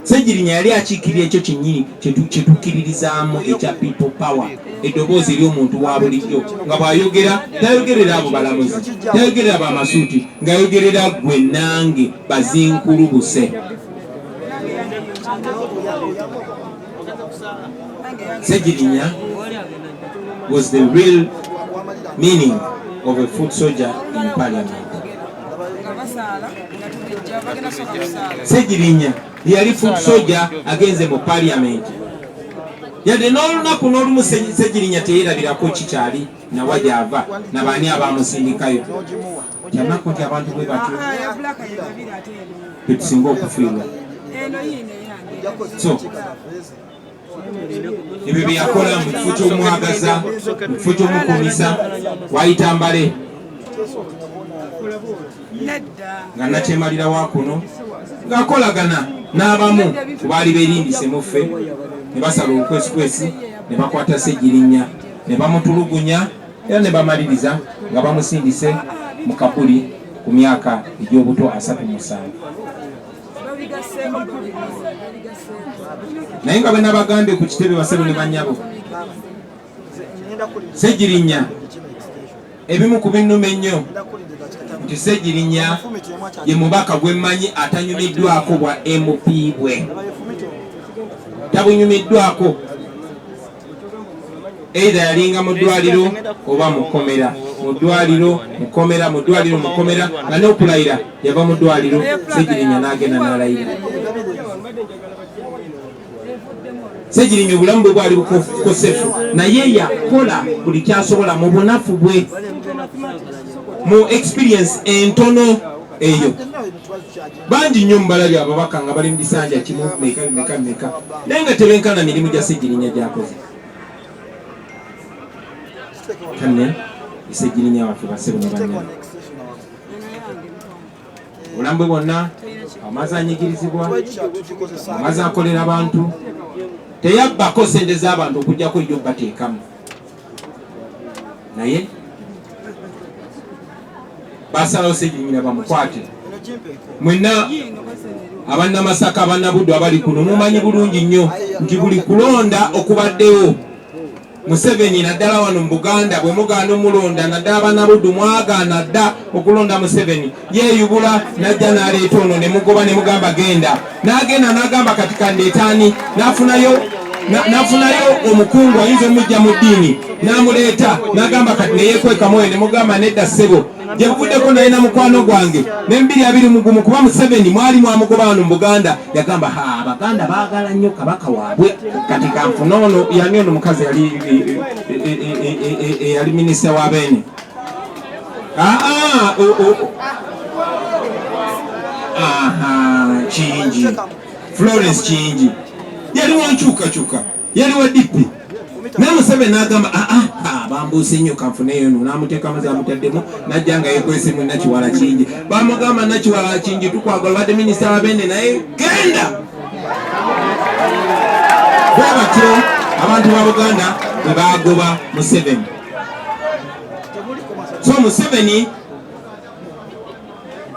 Ssegirinya yali akiikirira ekyo kyennyini kyetukkiririzaamu ekya people power, eddoboozi ery'omuntu wa bulijjo nga bw'ayogera tayogerera abo balamuzi, tayogerera bamasuuti, ng'ayogerera ggwe nange bazinkulubuse. Ssegirinya was the real meaning of a foot soldier in parliament. Ssegirinya yali foot soldier agenze mu parliament. Yadde n'olunaku n'olumu Ssegirinya teyerabirako kikyali nawa gy'ava nabaani abamusindikayo. Kyanaku nti abantu bwe batyo betusinga okufiirwa. So ebyo bye yakola mu kifo ky'omwagaza, mu kifo ky'omukumisa, wayita mbale nga nakyemalira wa kuno ng'akolagana n'abamu ku baali beerimbise mu ffe ne basala olukwesikwesi ne bakwata Ssegirinya ne bamutulugunya era ne bamaliriza nga bamusindise mu kabuli ku myaka egy'obuto 37. Naye nga bwe nabagambye ku kitebe, basebo ne bannyabo, Ssegirinya ebimu ku binnuma ennyo nti Ssegirinya ye mubaka gwe mmanyi atanyumiddwako bwa MP bwe, tabunyumiddwako. Either yalinga mu ddwaliro oba mu kkomera, mu ddwaliro, mu kkomera, mu ddwaliro, mu kkomera, nga n'okulayira yava mu ddwaliro Ssegirinya n'agenda n'alayira. Ssegirinya obulamu bwe bwali bukosefu, naye yakola buli kyasobola mu bunafu bwe, mu experience entono eyo. Bangi nnyo mubalabye ababaka nga bali mu bisanja kimu meka meka meka, naye nga tebenkana mirimu gya Ssegirinya gyakoze. Kanne Ssegirinya waffe, basebo ne bannyabo, obulamu bwe bwonna amaze anyigirizibwa, amaze akolera abantu, teyabbako sente z'abantu okuggyako yo bateekamu, naye basalawo Ssegirinya bamukwate. Mwenna abannamasaka, abannabuddu abali kuno, mumanyi bulungi nnyo nti buli kulonda okubaddewo Museveni, naddala wano mu Buganda, bwe mugaana omulonda, naddala bannabuddu mwagaana dda okulonda Museveni, yeeyubula najja n'aleeta ono ne mugoba ne mugamba genda, n'agenda n'agamba kati kandeetaani, n'afunayo omukungu ayinza omujja mu ddiini n'amuleeta n'agamba kati neyeekwekamu oyo ne mugamba nedda ssebo. Gye buvuddeko nalina mukwano gwange ne 2021, kuba Museveni mwali mwamugoba wano mu Buganda, yagamba ha Abaganda baagala nnyo kabaka waabwe, kati kanfune ono. Yani ono mukazi yali minisita wa Beene, Kiyingi, Florence Kiyingi, yali wankyukakyuka, yali wa DP, naye Museveni n'agamba aa bambuuse nnyo, kanfuneyo eno, n'amuteekamu zamutaddemu, najja nga yekwese mu Nakiwala Kiyingi. Bamugamba, Nakiwala Kiyingi, tukwagala, obadde minisita wa Beene, naye genda. Bwe batyo abantu ba Buganda bwe bagoba Museveni. So Museveni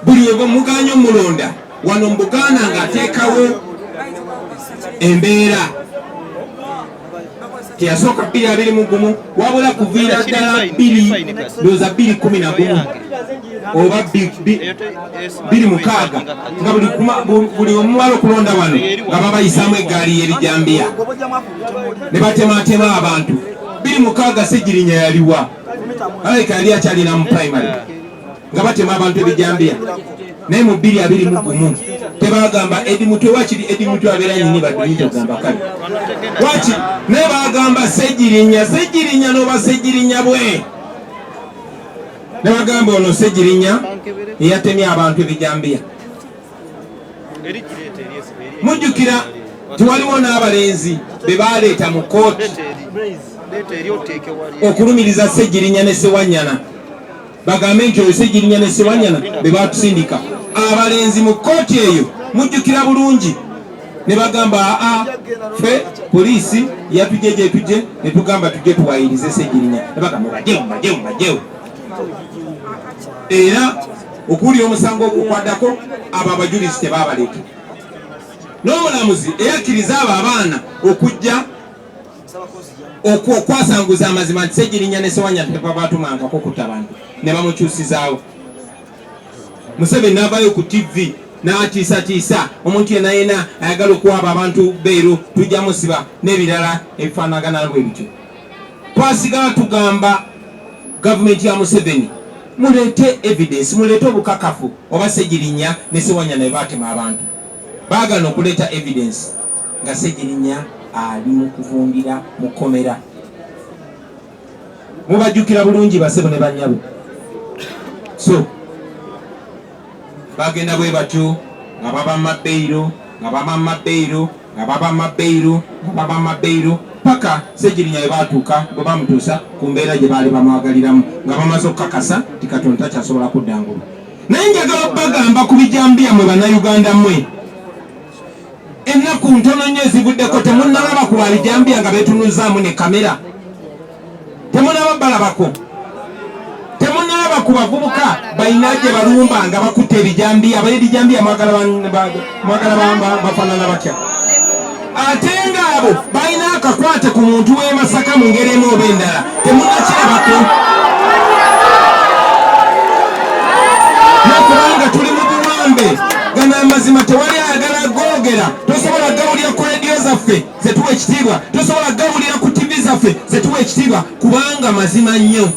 buli we muganya omulonda wano mu Buganda ng'ateekawo embeera teyasooka 2021, wabula kuviira ddala bbiri, ndowooza 2011 oba 2006, nga buli omumala okulonda wano nga babayisaamu eggaali y'ebijambiya ne batematema abantu. 2006 Ssegirinya yaliwa? Alabika yali akyalina mu primary nga batema abantu ebijambiya. Naye mu 2021 tebagamba Eddie Mutwe, wakiri Eddie Mutwe abeera nyini baduyita ogamba kale waki, naye bagamba Ssegirinya, Ssegirinya n'oba Ssegirinya bwe ne bagamba ono Ssegirinya eyatemye abantu ebijambiya. Mujjukira tiwaliwo n'abalenzi be baleeta mu kooti okulumiriza Ssegirinya ne Ssewanyana, bagambe nti oyo Ssegirinya ne Ssewanyana be batusindika abalenzi mu kooti eyo. Mujjukira bulungi, ne bagamba aa ffe poliisi yatujje gye tujje ne tugamba tujje tuwayirize Ssegirinya, ne bagamba mubajjewo, mubajjewo, mubajjewo. Era okuwulira omusango ogwo kwaddako, abo abajulizi tebabaleeta. N'omulamuzi eyakkiriza abo abaana okujja okwasanguza amazima nti Ssegirinya ne Ssewanyana tebabatumangako kutta bantu ne bamukyusizaawo. Museveni n'avaayo ku TV n'atiisatiisa omuntu yenna yenna ayagala okuwaaba abantu beeru tujja musiba n'ebirala ebifaanagana bwe bityo. Twasigala tugamba gavumenti ya Museveni muleete evidence, muleete obukakafu oba Ssegirinya ne Ssewanyana be baatema abantu. Baagaana okuleeta evidence nga Ssegirinya ali mu kuvundira mu kkomera. Mubajjukira bulungi basebo ne bannyabo. So bagenda bwe batyo nga babamma beyiro, nga babamma beyiro, nga babamma beyiro, nga babamma beyiro paka Ssegirinya bwe baatuuka bwe bamutuusa ku mbeera gye baali bamwagaliramu nga bamaze okukakasa nti Katonda takyasobola kudda ngulu. Naye njagala okubagamba ku bijambiya mwe Bannayuganda mmwe, ennaku ntono nnyo ezivuddeko temunnalaba ku babijambiya nga beetunuzzaamu ne kamera, temunaba balabako, temunalaba ku bavubuka balina gye balumba nga bakutte ebijambiya. Abayebijambiya mwagala bafaanana batya? Ate ng'abo balina akakwate ku muntu w'e Masaka mu ngeri emu oba endala, temunakirabako. Kubanga tuli mu buwambe, gano amazima tewali ayagala googera. Tosobola gawulira ku rediyo zaffe zetuwa ekitiibwa, tosobola gawulira ku tivi zaffe zetuwa ekitiibwa, kubanga mazima nnyo.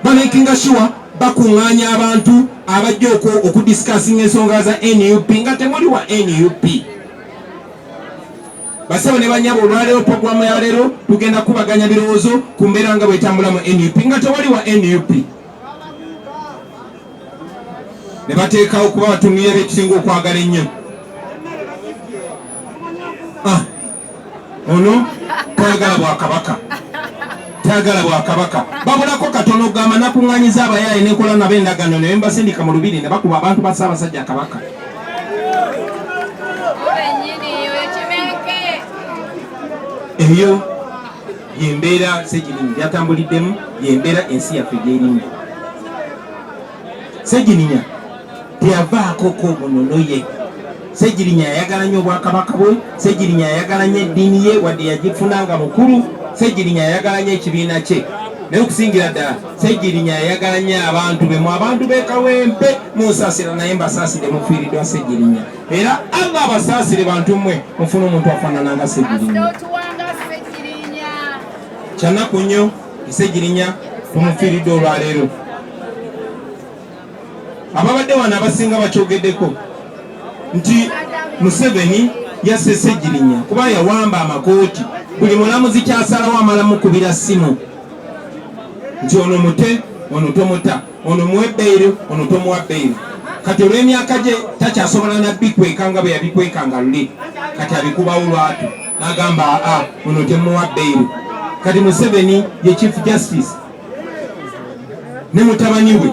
Bamakinga sure bakuŋŋaanya abantu abajja okudiscussinga ensonga za NUP nga temuli wa NUP. Basebo ne banyabo, olwaleero programu ya leero tugenda kubaganya birowoozo ku mbeera nga bwetambula mu NUP nga tewali wa NUP. Ne bateekawo kuba batumira byetusinga okwagala ennyo. Ono tayagala bwakabaka, tayagala bwakabaka. Babulako katono okugamba nakuŋŋanyiza abayaaye nenkola nabo endagaano ne mbasindika mu lubiri ne bakuba abantu ba Ssaabasajja Kabaka. Eyo yembeera Ssegirinya gyatambuliddemu, yembeera ensi yaffe gyerimu. Ssegirinya teyavaako ko bunono ye. Ssegirinya yayagala nnyo obwakabaka bwe. Ssegirinya yayagala nnyo eddiini ye wadde yagifuna nga mukulu. Ssegirinya yayagala nnyo ekibiina kye, naye okusingira ddala Ssegirinya yayagala nnyo abantu be. Mu abantu b'e Kawempe munsaasira, naye mbasaasire mufiiriddwa Ssegirinya, era Allah abasaasire bantu mmwe mufune omuntu afaanana nga Ssegirinya. Kyanaku nnyo Ssegirinya tumufiiriddwa olwaleero. Ababadde wano abasinga bakyogeddeko nti Museveni yasse Ssegirinya kuba yawamba amakooti. Buli mulamuzi kyasalawo amala mukubira ssimu nti ono mute, ono tomuta, ono muwe beyiro, ono tomuwa beyiro. Kati olw'emyaka gye takyasobola na bikweka nga bwe yabikwekanga luli, kati abikubawo lwatu n'agamba aa ono temuwa beyiro. Kati Museveni ye Chief Justice ne mutabani we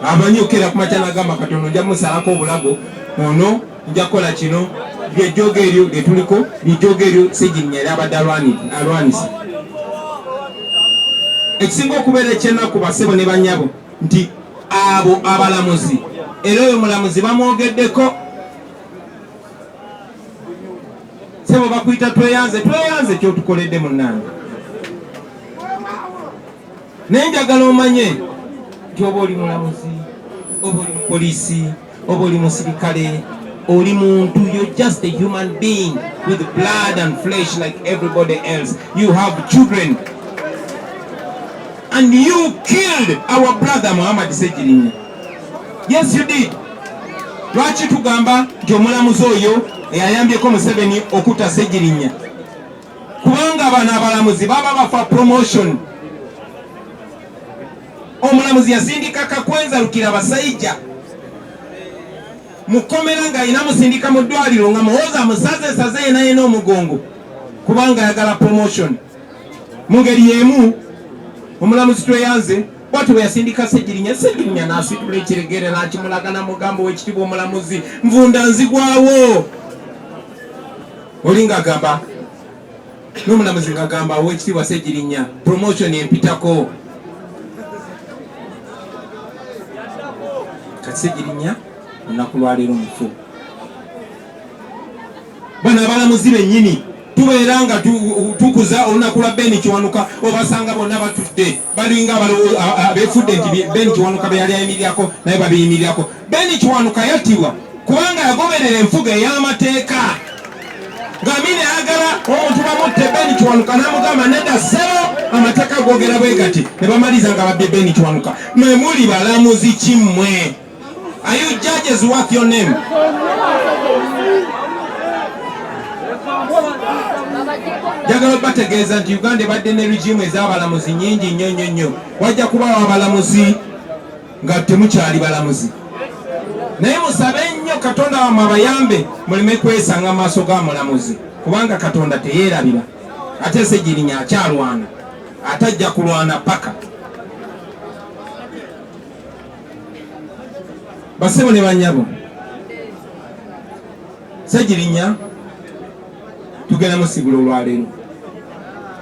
amanyi okukera ku makya n'agamba kati ono nja musalako obulago, ono nja kukola kino. Lyejjoogo eryo lyetuliko, lyejjoogo eryo Ssegirinya lyabadde alwanisa. Ekisinga okubeera ekyenaku basebo ne bannyabo nti abo abalamuzi, era oyo mulamuzi bamwogeddeko, sebo bakuyita tweyanze, tweyanze kyotukoledde munnange. Naye njagala omanye nti oba oli mulamuzi, oba oli mupoliisi, oba oli musirikale, oli muntu. You're just a human being with blood and flesh like everybody else. You have children and you killed our brother Muhammad Ssegirinya. Yes, you did. Lwaki tugamba nti omulamuzi oyo eyayambyeko Museveni okutta Ssegirinya? Kubanga bano abalamuzi baba bafa promotion. Omulamuzi yasindika Kakwenza Rukira Basajja mukomera ng'alina musindika mu ddwaliro nga Muhoozi amusaze saze yena yena omugongo kubanga ayagala promotion. Mu ngeri y'emu omulamuzi Tweyanze bwatyo bwe yasindika Ssegirinya, Ssegirinya n'asitula ekiregere n'akimulaga n'amugamba ow'ekitiibwa omulamuzi nvunda nzigwawo. Oli ng'agamba n'omulamuzi ng'agamba ow'ekitiibwa Ssegirinya promotion empitako. Kati Ssegirinya olunaku lwaleero mufu. Bano abalamuzi bennyini tubeera nga tukuza olunaku lwa Ben Kiwanuka, obasanga bonna batudde balinga abeefudde nti Ben Kiwanuka be yali ayimirirako naye babiyimirirako. Ben Kiwanuka yattibwa kubanga yagoberera enfuga ey'amateeka. Ng'Amini ayagala omuntu bamutte, Ben Kiwanuka n'amugamba nedda ssebo, amateeka googera bwe gati, ne bamaliza nga babbye Ben Kiwanuka. Mwe muli balamuzi ki mmwe? Are you judges worth your name? Njagala obategeeza nti Uganda ebadde ne regime ez'abalamuzi nyingi nnyo nnyo nnyo. Wajja kubawo abalamuzi nga temukyali balamuzi, naye musabe nnyo Katonda wammwe abayambe muleme kwesanga maaso ga mulamuzi, kubanga Katonda teyeerabira. Ate Ssegirinya akyalwana, ate ajja kulwana paka. Basebo ne banyabo, Ssegirinya tugenda musigula olwaleero.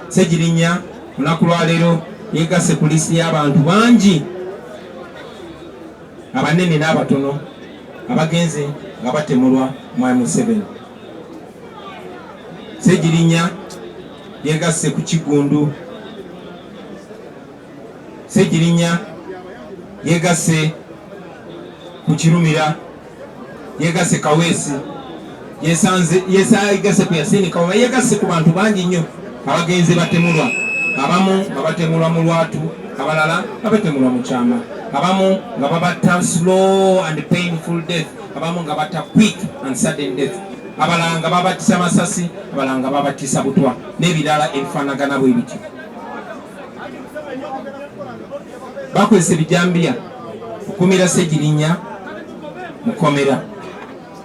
Ssegirinya olunaku lwaleero yegasse ku liisi y'abantu bangi abanene n'abatono abagenze nga batemulwa Mwami Museveni. Ssegirinya yegasse ku Kiggundu. Ssegirinya yegasse ku Kirumira, yegasse Kaweesi, yegasse ku Yasini Kawuma, yegasse ku bantu bangi nnyo abagenzi batemulwa, abamu nga batemulwa mu lwatu, abalala nga batemulwa mu kyama, abamu nga babatta slow and painful death, abamu nga batta quick and sudden death, abalala nga babattisa masasi, abalala nga babattisa butwa n'ebirala ebifaanagana bwe bityo. Bakozesa ebijambiya okumira Ssegirinya mukomera,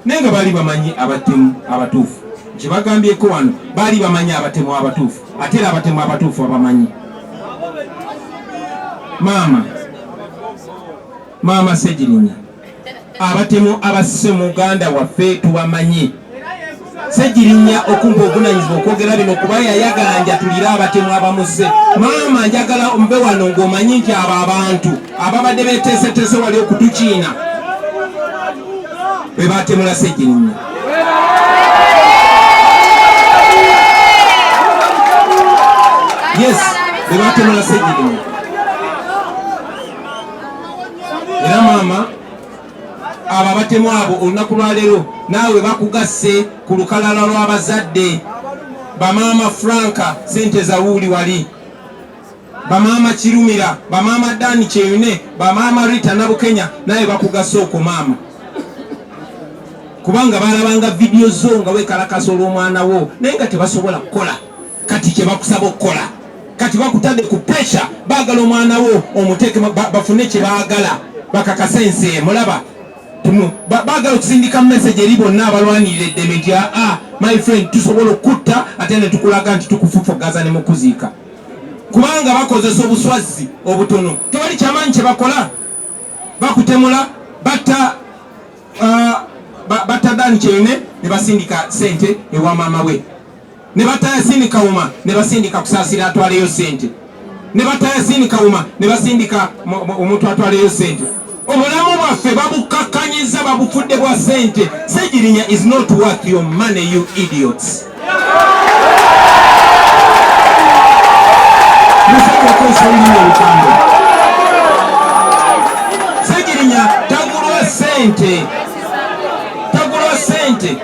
naye nga baali bamanyi abatemu abatuufu. Nti bagambyeko wano baali bamanyi abatemu abatuufu, ate era abatemu abatuufu abamanyi. Maama, maama Ssegirinya, abatemu abasse muganda waffe tubamanyi. Ssegirinya okumpa obuvunanyizibwa okwogera bino kuba yayagala njatulire abatemu abamusse. Maama, njagala mbe wano ng'omanyi nti abo abantu ababadde beteeseteese wali okutukiina be batemula Ssegirinya. Yes, be batemula Ssegirinya. Era maama, abo abatemu abo olunaku lwaleero naawe bakugasse ku lukalala lw'abazadde. Bamaama Franka sente zawuuli wali, bamaama Kirumira, bamaama Dani Kyeyune, bamaama Rita Nabukenya naye bakugasse okwo maama, kubanga balabanga vidiyo zo nga wekalakasa olw'omwana wo, naye nga tebasobola kukola kati kye bakusaba okukola. Kati bakutadde ku pressure, baagala omwana wo omuteeke bafune kye baagala, bakakase ensi emulaba. Baagala okusindika message eri bonna abalwanirira eddembe nti aa my friend, tusobola okukutta ate ne tukulaga nti tukufufugaza ne mukuziika, kubanga bakozesa obuswazzi obutono, tewali kyamaanyi kye bakola, bakutemula, batta batta Dan Kyeyune ne basindika sente ewa maama we, ne batta Yasini Kawuma ne basindika Kusaasira atwaleyo sente, ne batta Yasini Kawuma ne basindika omuntu atwaleyo sente. Obulamu bwaffe babukakkanyiza, babufudde bwa sente. Ssegirinya is not worth your money, you idiots. Musobola olulimi olukambwe. Ssegirinya tagulwa sente, tagulwa sente.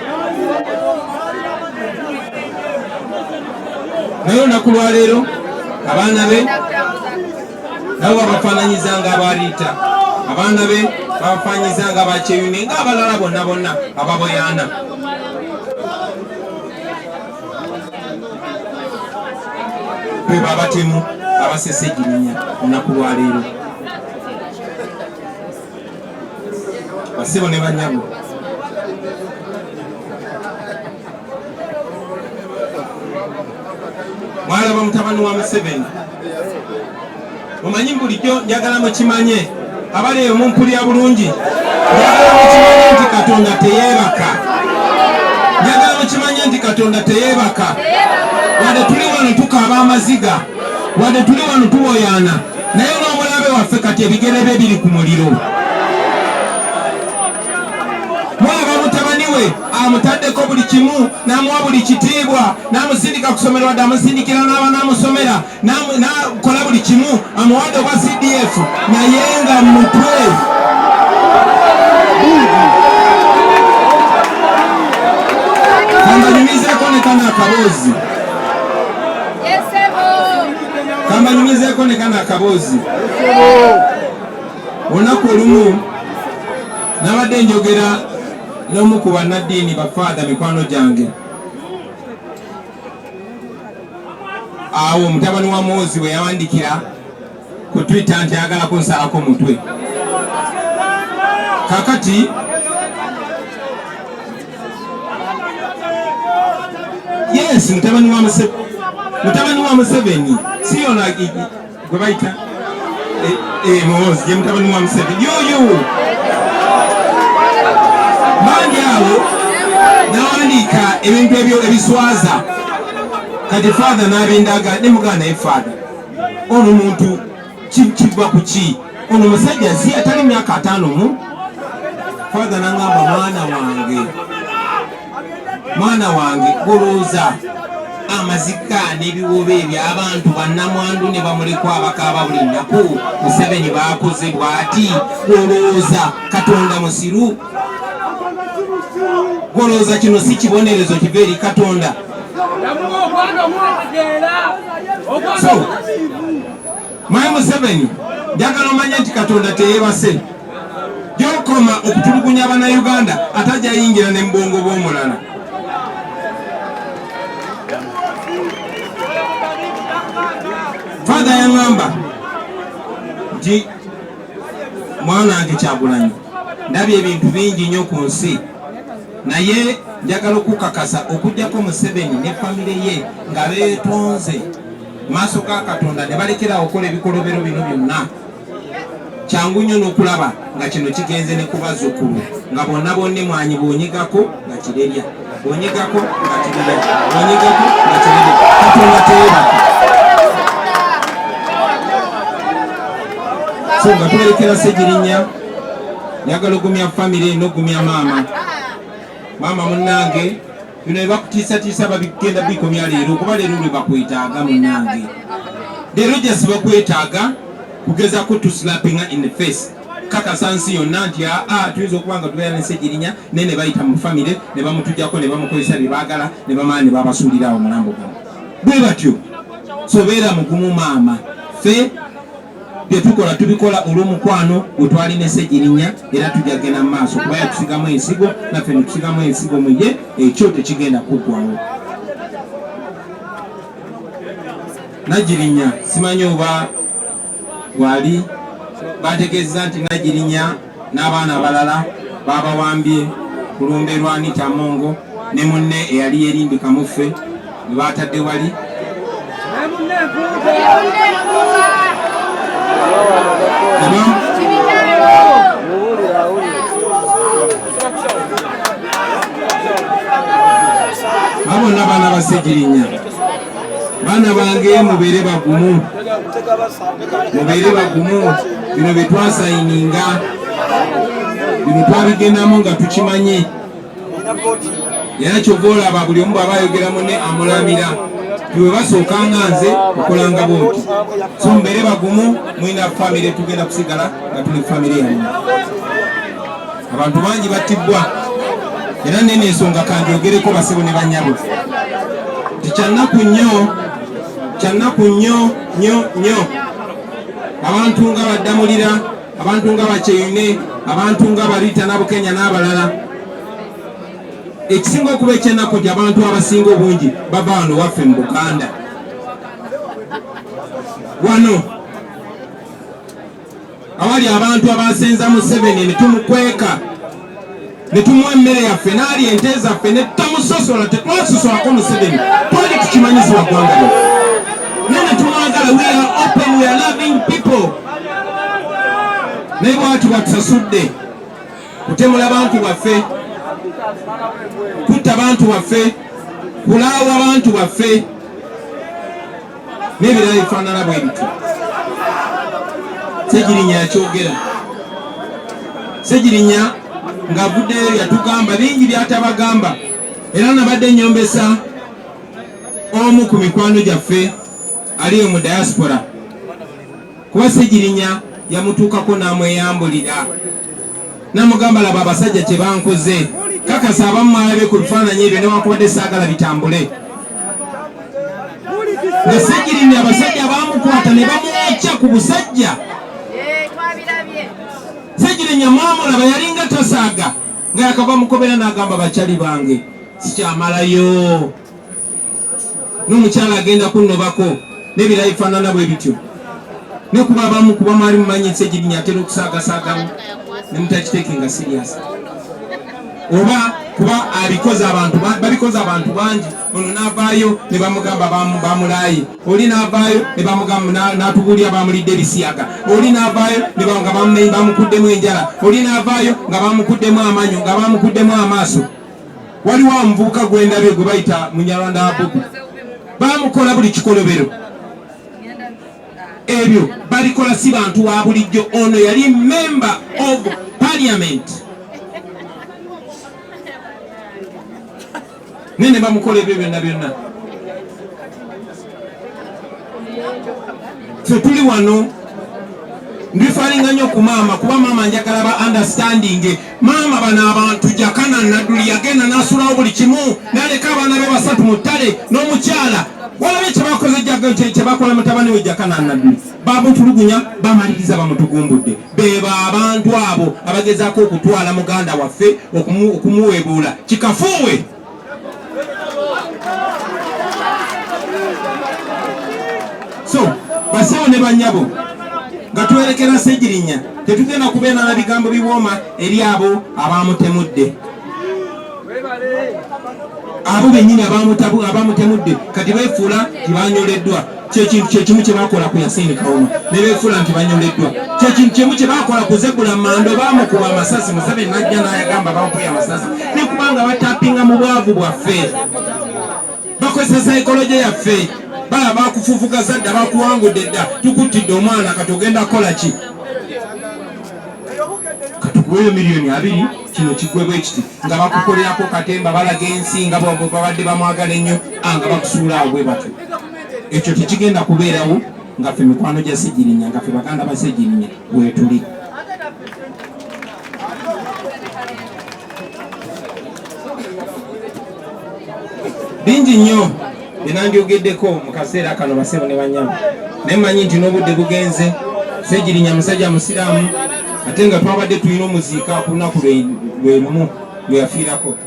Naye olunaku lwaleero abaana be nabo babafaananyiza nga abariita, abaana be babafaanyiza nga abakyeyune, ng'abalala bonna bonna ababoyaana. Be babatemu abasse Ssegirinya olunaku lwaleero. Basebo ne banyabo, mwalaba mutabani wa Museveni. Mumanyi bulijjo njagala mukimanye, abali eyo mumpulira bulungi, njagala mukimanye nti Katonda teyeebaka. Njagala mukimanye nti Katonda teyeebaka. Wadde tuli wano tukaaba amaziga, wadde tuli wano tuboyaana, naye n'omulabe waffe kati ebigere bye biri ku muliro. Mwaba mutabani we Ng'amutaddeko buli kimu, n'amuwa buli kitiibwa, n'amusindika kusomera, wadde amusindikira n'aba n'amusomera, n'akola buli kimu, amuwadde obwa CDF, naye nga mutwe kambanyumizeeko ne kano akaboozi, kambanyumizeeko ne kano akaboozi. Olunaku olumu nabadde njogera n'omu ku bannaddiini, bafaada mikwano gyange. Awo mutabani wa Muhoozi bwe yawandikira ku Twitter nti ayagala kunsalako mutwe. Kakati yes, mutabani wa Museveni, si yona gwe bayita Muhoozi, ye mutabani wa Museveni yoyo. Bangi awo nawandiika ebintu ebyo ebiswaza. Kati father n'abindaga ne mugana, naye father, ono muntu kiva ku ki? Ono musajja si atali myaka 50 mu. Father nangamba, "Mwana wange, mwana wange, golooza amazika n'ebiwobe ebyo abantu bannamwandu ne bamulekwa abakaaba buli nnaku, Museveni bakoze bw'ati. Golooza Katonda musiru? Golooza kino si kibonerezo kiva eri Katonda?" So mwami Museveni, njagala omanye nti Katonda teyebase. Gyokoma okutulugunya Abannayuganda, ate ajja yingira ne mubwongo bw'omulala. Father yaŋŋamba nti, "Mwana wange Kyagulanyi, ndabye ebintu bingi nnyo ku nsi, naye njagala okukakasa, okugjako Museveni ne famire ye nga beetonze maaso ga Katonda ne balekera okukola ebikolobero bino byonna, kyangu nnyo n'okulaba nga kino kigenze ne ku bazzukulu, nga bonna bonna emwanyi bw'onyigako nga kirerya, bw'onyigako nga kirerya, bw'onyigako nga kirerya. Katonda teyeebaka." So nga tuberekera Segirinnya, njagala ogumya famire n'ogumya maama. Maama munnange, bino ebakutiisatiisa babigenda bikomya leero, kuba leero lwe bakwetaaga. Munnange, leero jasi bakwetaaga kugezako to slapping in the face, kakasa nsi yonna nti aa tuyinza okuba nga tubeera ne Segirinya, naye ne bayita mu famire ne bamutujjako ne bamukozesa bye baagala ne bamala ne babasuulira awo omulambo guno bwe batyo. So beera mugumu, maama. Ffe bye tukola tubikola olw'omukwano gwe twalina Segirinya, era tujja genda mu maaso kuba yatusigamu ensigo, naffe netusigamu ensigo mu ye. Ekyo tekigenda kuggwawo. Nagirinya simanyi oba bwali bategeeza nti Nagirinya n'abaana abalala babawambye ku lumbe lwa Anita Amongo ne munne eyali yerimbika muffe bwe batadde wali. Abo bonna baana ba Segirinya, baana bange. Mubeere bagumu, mubeere bagumu. Bino bye twasayininga, bino twabigendamu nga tukimanyi, era kyova olaba buli omu bw'aba ayogera munne amulamira ti bwe basooka nga nze okolanga bwoti. So mubeere bagumu, mulina famire, tugenda kusigala nga tuli famire yammwe. Abantu bangi battibwa, era nene ensonga kanjogereko, basebo ne banyabo, nti kyannaku nnyo, kyannaku nnyo nnyo nnyo, abantu nga baddamulira, abantu nga bakyeyune, abantu nga Barita Nabukenya n'abalala. Ekisinga okuba ekyennaku nti abantu abasinga obungi bava wano waffe mu Buganda wano, awali abantu abasenza Museveni ne tumukweka ne tumuwa emmere yaffe n'alya ente zaffe ne tutamusosola. Tetwasosolako Museveni, twali tukimanyisibwa ggwanga lyaffe, naye ne tumwagala. We are open, we are loving people, naye bwati bwatusasudde kutemula bantu baffe, kutta bantu baffe, kulaawa bantu baffe n'ebirala ebifaanana bwe bityo. Segirinya yakyogera. Segirinya ng'avuddeyo yatugamba bingi by'atabagamba, era nabadde nnyombesa omu ku mikwano gyaffe aliyo mu diaspora, kuba Ssegirinya yamutuukako n'amweyambulira namugamba, laba abasajja kye bankoze. Kakasa abamu mwalabe ku bifaananyi ebyo, newankubadde saagala bitambule. Nga Ssegirinya abasajja bamukwata ne bamwokya ku busajja. Ssegirinya mwamulaba yalinga tasaaga, nga yakava mukobera n'agamba, bakyali bange sikyamalayo, n'omukyala agenda kunnobako n'ebirala bifaanana bwe bityo. Ne kuba abamu kuba mwali mumanyi Ssegirinya atera okusaagasaagamu ne mutakiteekenga serious, oba kuba abikoze abantu babikoze abantu bangi. Ono n'avaayo ne bamugamba bamulaaye, oli n'avaayo ne bamugamba n'atubuulira bamulidde ebisiyaga, oli n'avaayo ne nga bamukuddemu enjala, oli n'avaayo nga bamukuddemu amanyo, nga bamukuddemu amaaso. Waliwo omuvubuka gwendabye gwe bayita Munyarwanda wa Bobi, bamukola buli kikolobero. Ebyo babikola si bantu wa bulijjo. Ono yali member of parliament, naye ne bamukola ebyo byonna byonna. Ffe tuli wano ndifalinga nnyo ku maama, kuba maama njagala ba understanding maama. Bano abantu Jakana Nadduli yagenda n'asulawo buli kimu n'aleka abaana be basatu mu ttale n'omukyala. Walabye kyebakoze, kyebakola mutabani we Jakana Nadduli, bamutulugunya, bamaliriza bamutugumbudde. Beba abantu abo abagezaako okutwala muganda waffe okumuwebuula kikafuuwe. So basawo ne banyabo, nga twerekera Ssegirinya, tetugenda kubeera na bigambo biwooma eri abo abamutemudde, abo bennyini abamutemudde kati beefuula tibanyoleddwa. Kyekintu kyekimu kye bakola ku Yasini Kawuma, ne beefuula nti banyoleddwa. Kyekintu kimu kye bakola ku Zebula Mando, bamukuba amasasi, Museveni najja n'ayagamba bamukuye amasasi. Ne kubanga batapinga mu bwavu bwaffe, bakozesa psychology yaffe. Bala bakufufugaza dda, bakuwangudde dda, tukuttidde omwana, kati ogenda kukola ki? Katukuweyo miliyoni 20, kino kigwe bwe kiti. Nga bakukolerako katemba, balaga ensi nga babadde bamwagala ennyo, nga bakusuula awo bwe batyo. Ekyo tekigenda kubeerawo nga ffe mikwano gya Ssegirinya, nga ffe baganda ba Ssegirinya weetuli. Bingi nnyo byenandyogeddeko mu kaseera kano, basebo ne banyama, naye mmanyi nti n'obudde bugenze. Ssegirinya musajja musiraamu, ate nga twabadde tulina omuziika ku lunaku lwe lumu lwe yafiirako.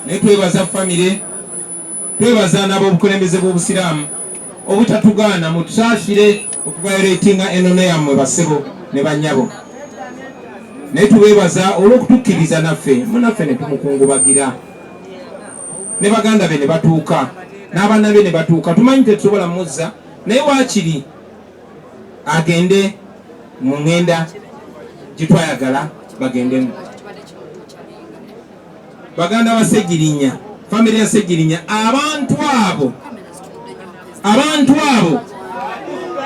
Naye twebaza famire, twebaza n'ab'obukulembeze bw'obusiraamu obutatugaana. Mutusaasire okuviolatinga enono yammwe, basebo ne bannyabo, naye tubeebaza olw'okutukkiriza naffe munaffe ne tumukungubagira, ne baganda be ne batuuka, n'abaana be ne batuuka. Tumanyi tetusobola muzza, naye waakiri agende mu ŋŋenda gye twayagala bagendemu. Baganda ba Ssegirinya, famire ya Ssegirinya, abantu abo, abantu abo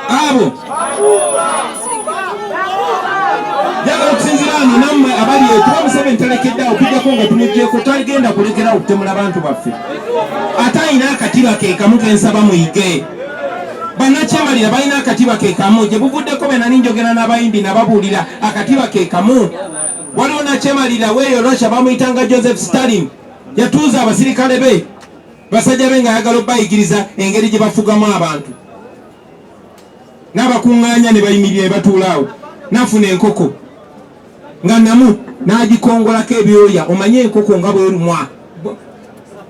abo njagala okusinzira wano nammwe abali eyo, kuba Museveni talekeddeawo okujjako nga tumugyeko, tagenda kulekerawo okutemula bantu baffe. Ate alina akatiba ke kamu kensaba muyige. Bannakyemalira balina akatiba ke kamu gye buvuddeko. Be nali njogera n'abayimbi, nababuulira akatiba ke kamu. Waliwo nakyemalira weeyo Russia, bamuyitanga Joseph Stalin. Yatuuza abasirikale be, basajja be, ng'ayagala obayigiriza engeri gye bafugamu abantu. N'abakuŋŋaanya ne bayimirira ne batuula awo, n'afuna enkoko nga namu n'agikongolako ebyoya. Omanye enkoko nga bwerumwa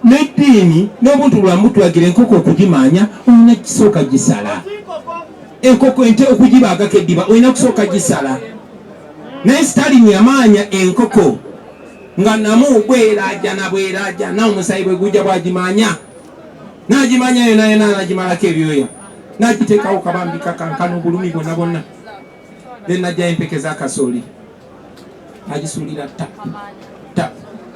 n'eddiini n'obuntu bulamu butulagira, enkoko okugimaanya olina kisooka gisala. Enkoko ente okugibaagako eddiba olina kusooka gisala. Naye Stalin yamaanya enkoko nga namu bwerajana bwerajana, omusayi bwe gujja bwagimanya, n'agimanya yona yona, n'agimalako ebyoya, n'agiteekawo kabambi kakankana obulumi bwonna bwonna. Then najjayo empeke z'akasooli agisuulira tap tap,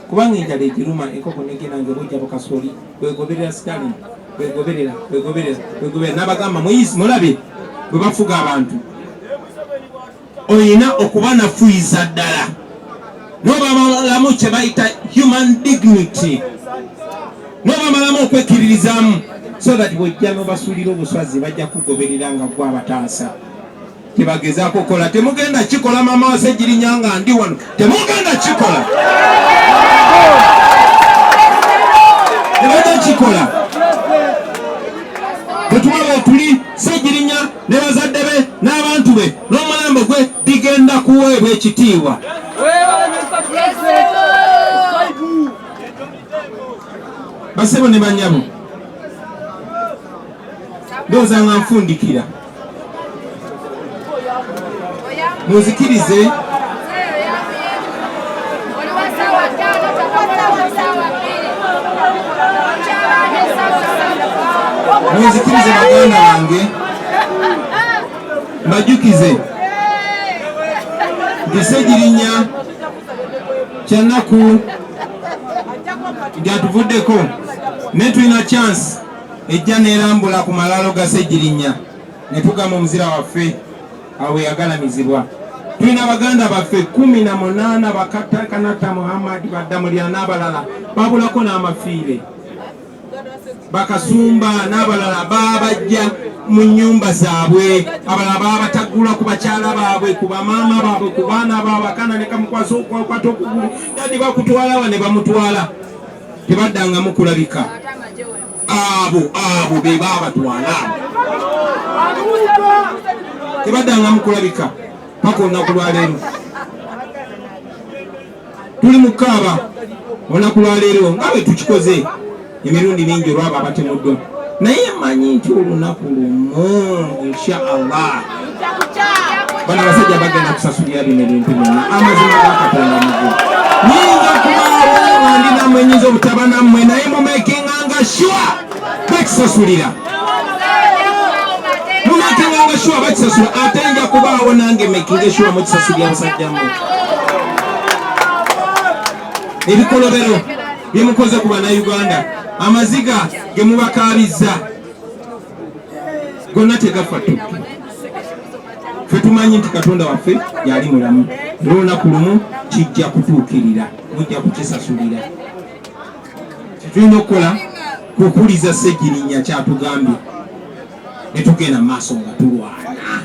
kubanga enjala egiruma. Enkoko negenda nga ebujja bukasooli, bwegoberera Stalin, bwegoberera, bwegoberera, bwegoberera. N'abagamba, muyizi, mulabe bwe bafuga abantu. Olina okuba nafuyiza ddala. N'obamalamu kye bayita human dignity, n'obamalamu okwekkiririzaamu, so that bw'ojja n'obasuulira obuswazi bajja kugoberera nga gwe abataasa. Tebagezaako kukola, temugenda kikola. Mama wa Ssegirinya, nga ndi wano, temugenda kikola, tebajja kikola. Bwe tuba bwe tuli, Ssegirinya ne bazadde be n'abantu be n'omulambo gwe bigenda kuweebwa ekitiibwa. Weebale, Mr. President. Saibu. Basebo ne banyabo, ndowooza nga nfundikira, munzikirize. Oliwa ssaawa 5, kyakakola ssaawa 2. Okyabanja essaawa 3. Munzikirize baganda bange, mbajjukize nti Ssegirinya kyanaku nti atuvuddeko, naye tulina chance ejja nerambula ku malaalo ga Ssegirinya ne tugamba omuzira waffe awo yagalamizibwa. Tulina baganda baffe 18, bakatakanata Muhammad Baddamulya n'abalala babulako n'amafiire, bakasumba n'abalala babajja mu nnyumba zaabwe, abalala babatagula ku bakyala baabwe, ku bamaama baabwe, ku baana baabwe, akaana ne kamukwasa okwata okugulu, daddy bakutwala wa, ne bamutwala, tebaddangamu kulabika. Abo be babatwala tebaddangamu kulabika paka olunaku lwaleero. Tuli mu kaaba olunaku lwaleero nga bwe tukikoze emirundi mingi olwabo abatemuddwa, naye manyi nti olunaku lumu, insha Allah, bano abasajja bagenda kusasulira bino ebintu byonna. Amazima ga Katonda mugu nyinza okubaawo nga ndi nammwe, nyinza obutaba nammwe, naye mumakinganga sure bakisasulira, mumakinganga sure bakisasula. Ate nja kubaawo nange makinge sure mukisasulira. Abasajja mmwe, ebikolobero byemukoze ku Bannayuganda, amaziga ge mubakaabizza gonna tegafa ttuki. Ffe tumanyi nti Katonda waffe yali mulamu, era olunaku lumu kijja kutuukirira, mujja kukisasulira. Kyetulina okukola kukuliza Ssegirinya kyatugambye, ne tugenda mu maaso nga tulwana,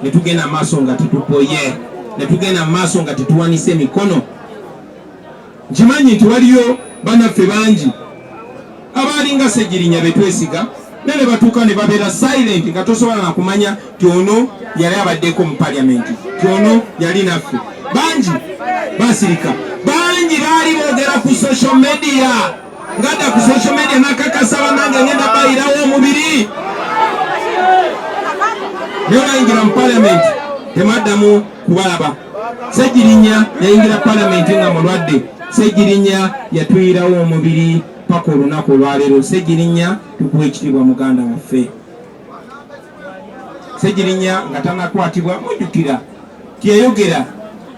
ne tugenda mu maaso nga tetupoye, ne tugenda mu maaso nga tetuwanise emikono. Nkimanyi nti waliyo bannaffe bangi abaalinga Ssegirinya betwesiga, naye ne batuuka ne babeera silent nga tosobola nakumanya ti ono yali abaddeko mu paliamenti, ti ono yali naffe. Bangi basirika, bangi baali boogera ku social media, ngadda ku social media nakakasa, banange ngenda bayirawo omubiri, naye olwayingira mu paliamenti temaddamu kubalaba. Ssegirinya yayingira palamenti nga mulwadde. Ssegirinya yatuyirawo omubiri paka olunaku olwaleero. Ssegirinya, tukuwa ekitiibwa muganda waffe. Ssegirinya nga tanakwatibwa, mujjukira tiyayogera,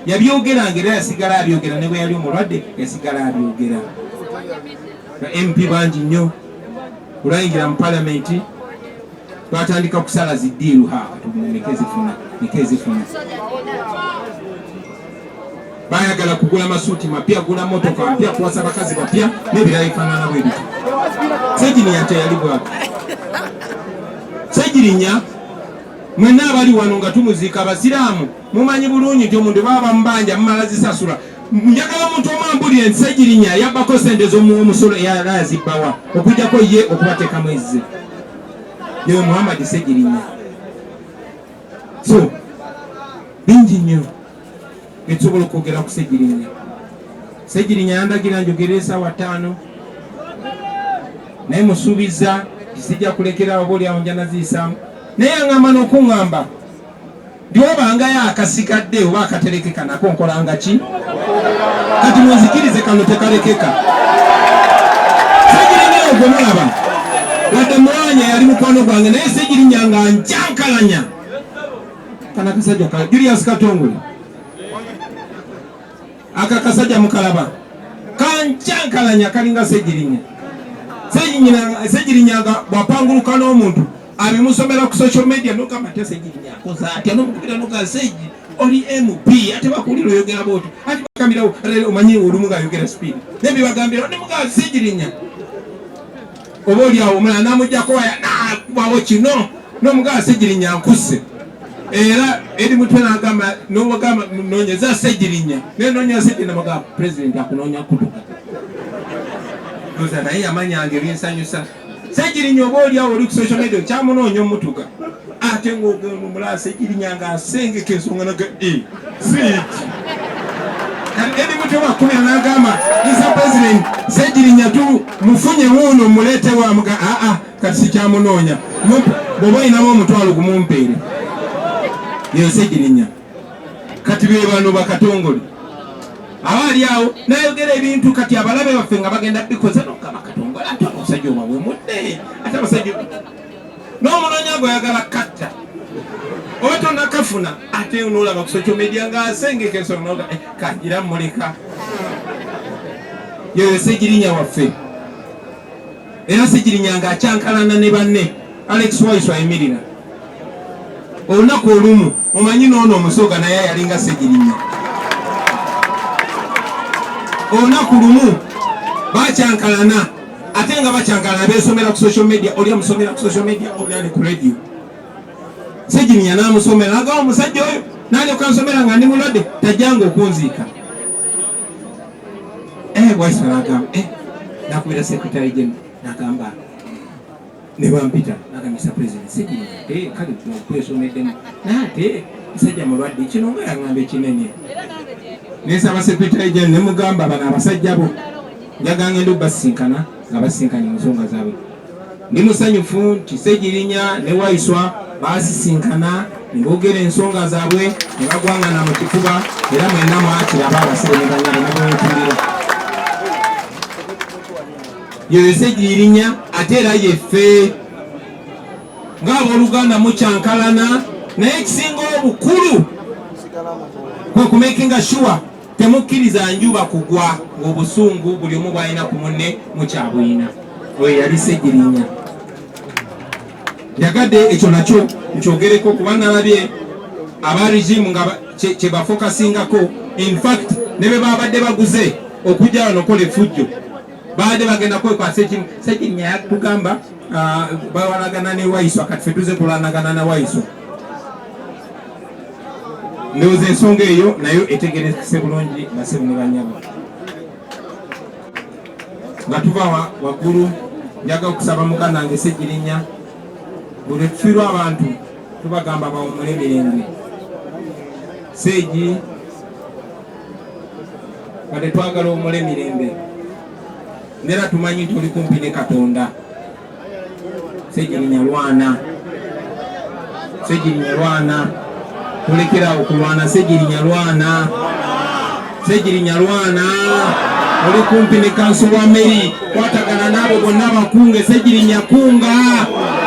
yabyogeranga era yasigala abyogera, ne bwe yali omulwadde yasigala abyogera. Ba MP bangi nnyo olwayingira mu palamenti twatandika kusala zi deal, ha nekezifuna nekezifuna, bayagala kugula masuuti mapya, gula motoka mpya, kuwasa bakazi bapya n'ebirala bifaanana bwe bityo. Ssegirinya teyali bwako. Ssegirinya, mwenna abali wano nga tumuziika abasiraamu, mumanyi bulungi nti omuntu baba bamubanja mumala zisasula. Njagala omuntu omu ambulire nti Ssegirinya yabbako sente z'omuwa omusolo, eyala yazibbawa, okujjako ye okubateekamu ezze yewe Muhammad Ssegirinya. So bingi nnyo etusobola okwogera ku Ssegirinya. Ssegirinya yandagira njogere esaawa 5, naye musuubiza tisijja kulekera, oba oliawo nja naziyisaamu, naye yaŋŋamba n'okuŋŋamba ndiobangayo akasigadde oba akaterekeka nako nkolanga ki. Kati munzikirize, kano tekalekeka. Ssegirinya ogwo mulaba, wadde mwanya yali mukwano gwange, naye Ssegirinya nga njankalanya kana kasajja ka Julius Katongole, aka kasajja mukalaba kanjankalanya, kalinga Ssegirinya. Ssegirinya nga bwapanguluka n'omuntu. Abimusomera ku social media, nogamba ate Segirinya akoze atya? Nomukubira noga, Segi, oli MP, ate bakuwulira oyogera bwotyo, ate bagambirawo omanyi olumu ngaayogera speed nebibagambira nemugaa Segirinya oba oli awo omulala namugjako waya nakubawo kino nomugaa Segirinya nkusse. Era eri mutwe nagamba nogamba nonyeza Segirinya naye nonya Segirinya, mugamba president akunoonya kutuka oza naye yamanyanga ebinsanyusa. Segirinya oba oli awo oli ku social media okyamunoonya omutuga, ate ng'ogenda omulala Segirinya ng'asengeka ensonga naga siiki. Kati Edi Mutwe bakubira n'agamba, Mr President, Segirinya tu mufunye wuuno muleete wamuga. Aa, kati sikyamunoonya, bw'oba olinamu 5,000 gumumpeere. Yeyo Segirinya. Kati be bano bakatongole aba ali awo nayogera ebintu, kati abalabe baffe nga bagenda bikoza nokka bakatongole, ate omusajja obawemudde, ate abasajja n'omunoonya gweoyagala katta oba tonakafuna, ate nolaba ku social media ng'asengeka ensonga noga eh, kagira muleka. Yoyo Segirinya waffe. Era Segirinya ng'akyankalana ne banne Alex Waiso ayimirira olunaku olumu, omanyi noono omusoga naye yalinga Segirinya. Olunaku lumu bakyankalana, ate nga bakyankalana besomera ku social media, oli amusomera ku social media, oli ali ku radio. Segirinya n'amusomera nagawa omusajja oyo nalyoka nsomera nga ndi mulwadde, tajjanga okunziika. Eh, Waiso nagamba eh, nakubira secretary general nagamba ne bampita, nagamba, Mr President, Segirinya ate kale twesomeddemu naye ate musajja mulwadde, kino nga yaŋŋamba ekinene. Nensaba secretary general nemugamba, bano abasajja bo njaga ngenda obbasisinkana nga basisinkanye mu nsonga zaabwe. Ndi musanyufu nti Segirinya ne Waiswa basisinkana ne boogera ensonga zaabwe ne bagwangana mu kifuba, era mwenna mwakiraba abasibe ne banyabo ne bwemutuulira. Yoyo Segirinya, ate era yeffe ng'abooluganda mukyankalana, naye ekisinga obukulu kwe kumakinga sure temukkiriza njuba kugwa ng'obusungu buli omu bw'alina ku munne mukyabuyina. Oyo yali Segirinya. Njagadde ekyo nakyo nkyogereko kuba nalabye aba regime nga kye bafocusingako. In fact, ne be babadde baguze okujja wano okola effujjo babadde bagenda kwekwasa ekimu. Segirinya yatugamba bawalagana ne Waiswa, kati fe tuze kulwanagana na Waiswa. Ndowooza ensonga eyo nayo etegerekese bulungi, basebo ne banyabo. Nga tuva waggulu, njaga okusaba muganda wange Segirinya, buli tufiirwa abantu tubagamba bawumule mirembe. Seegi, kati twagala owumule mirembe, nera tumanyi nti oli kumpi ne Katonda. Segirinya lwana, Segirinya lwana, tulekerawo kulwana. Segirinya lwana, Segirinya lwana, oli kumpi ne kanso wa Meri, kwatagana n'abo bonna bakunge. Segirinya kunga,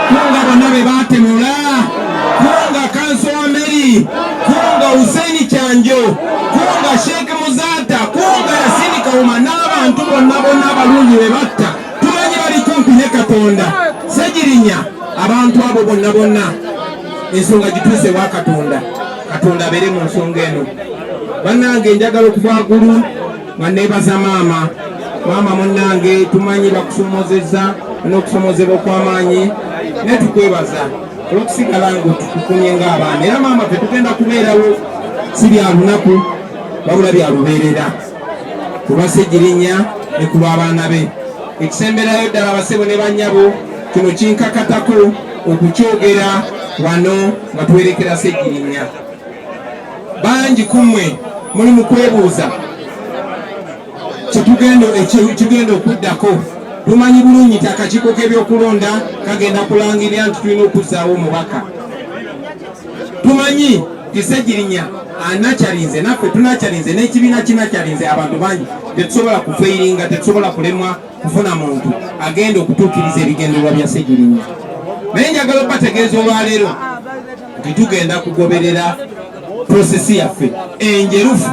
kunga bonna be batemula, kunga kanso wa Meri, kunga Huseini Kyanjo, kunga Sheikh Muzata, kunga Yasini Kawuma n'abantu bonna bonna abalungi be batta. Tumanyi bali kumpi ne Katonda. Segirinya, abantu abo bonna bonna ensonga gituuse wa Katonda. Katonda abeere mu nsonga eno. Bannange, njagala okuva waggulu nga neebaza maama. Maama munnange, tumanyi bakusomozezza n'okusomozebwa okw'amaanyi, naye tukwebaza olw'okusigala nga otukukumye ng'abaana. Era maama, ffe tugenda kubeerawo, si bya lunaku wabula bya lubeerera, ku lwa Segirinya ne ku lw'abaana be. Ekisemberayo ddala, abasebo ne bannyabo, kino kinkakatako okukyogera wano nga tuwerekera Segirinya. Bangi ku mmwe muli mu kwebuuza kyetugenda okuddako. Tumanyi bulungi nti akakiiko k'ebyokulonda kagenda kulangirira nti tulina okuzzaawo omubaka. Tumanyi nti Segirinya anakyalinze, naffe tunakyalinze, n'ekibiina kinakyalinze abantu bangi. Tetusobola kufailinga, tetusobola kulemwa kufuna muntu agenda okutuukiriza ebigendererwa bya Segirinya. Naye njagala okubategeeza olwaleero nti tugenda kugoberera process yaffe enjerufu,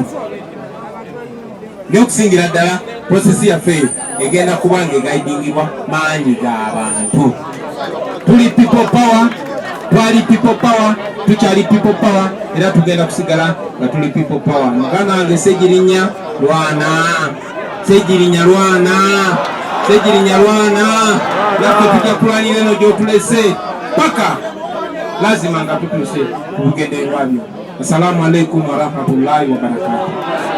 naye okusingira ddala process yaffe eyo egenda kuba nga eguidingibwa maanyi g'abantu. Tuli people power, twali people power, tukyali people power, era tugenda kusigala nga tuli people power. Muganda wange Ssegirinya lwana, Ssegirinya lwana, Ssegirinya lwana, naffe tujja kulwanira eno gy'otulese paka lazima nga tutuuse ku bugendererwa byo. Assalamu alaikum warahmatullahi wabarakatuh.